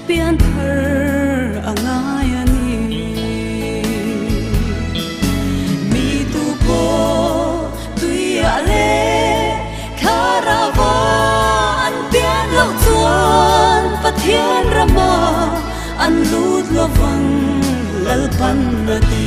Pian thar a ngai a ni. Mi tu pawh tuiah leh thlarau an pian loh chuan Pathian rama an lut lovang Lalpan a ti.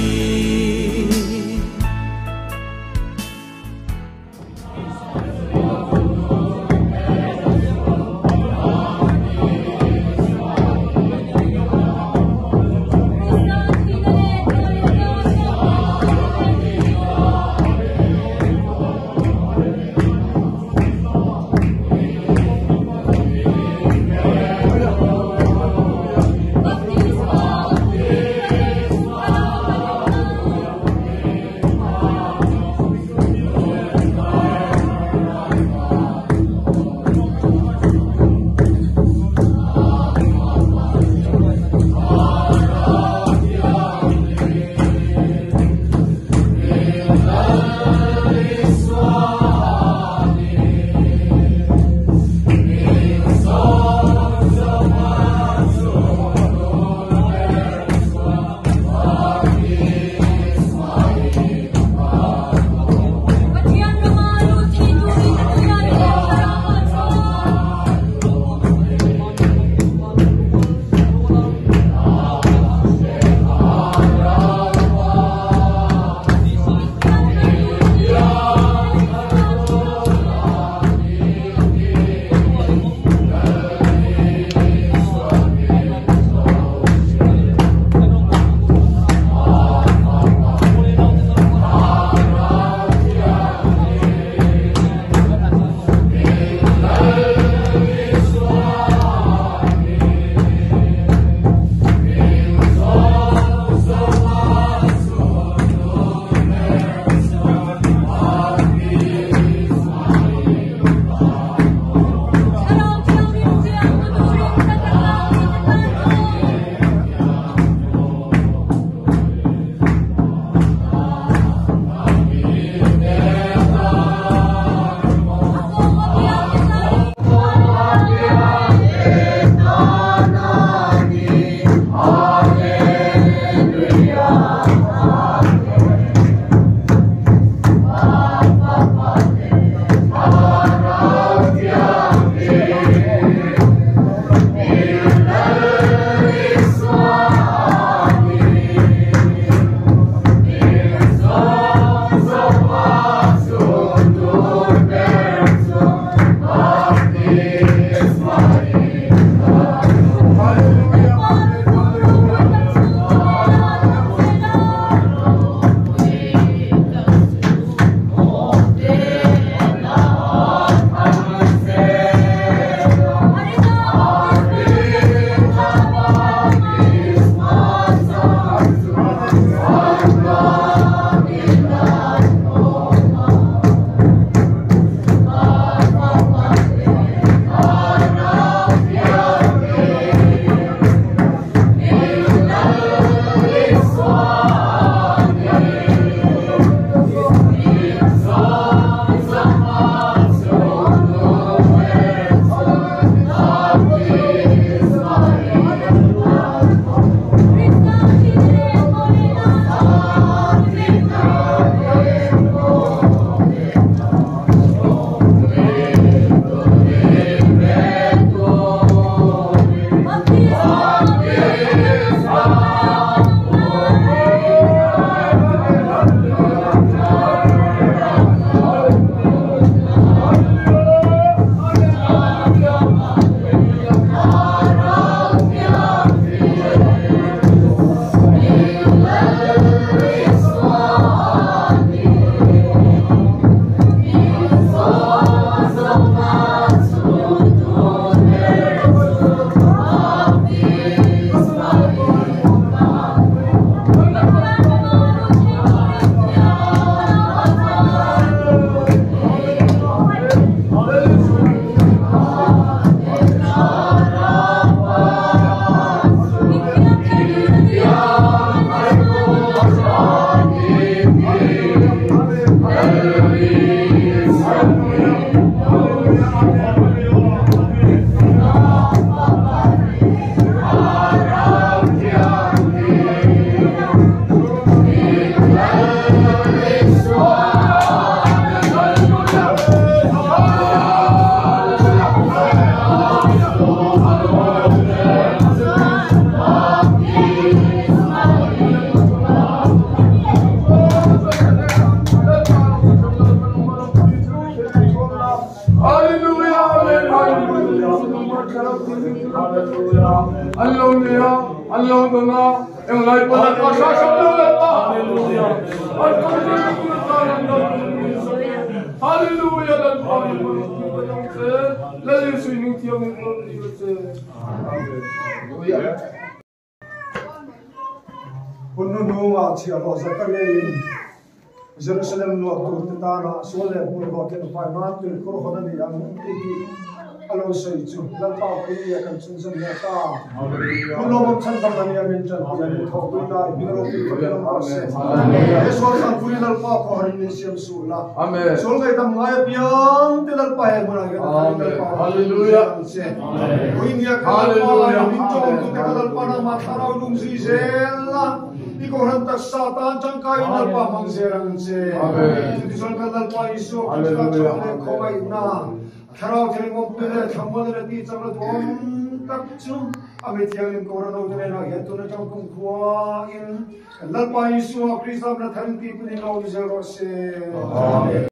Hun hnuhnungah chhiahhlawh Zakaria-in Jerusalem luah turte tana sual leh hmulhawh thenfai nan tuikhur hawn a ni ang tih hi a lo sawi chu Lalpa Puia kan chhunzawm leh ta. Hun lawmawm chhan dang a nia min tanpui a ni thawhpui lai hming ropui takin awm rawh se. He sual tlanpui Lalpa khawharin min siam suh la. Sual ngaihdam ngai apiang te Lalpa he hmunah hian a tharin Lalpa ropui ang che. Puinia ka Lalpa, min tawngtute ka Lalpa nangmah thlarau lung zui zel la, i kohhran taksa tan tangkaiin Lalpa hmang zel ang che. Chutichuan kan Lalpa Isua Krista thatna leh khawngaihna, a thlarau thilngawpte leh thlamuanna leh tihchakna duhawm tak chu a mi thianghlim kohhran hote hnenah hian tun atang kumkhuain kan Lalpa Isua Krista hmna tharin tihpunin lo awm zel rawh se. Amen.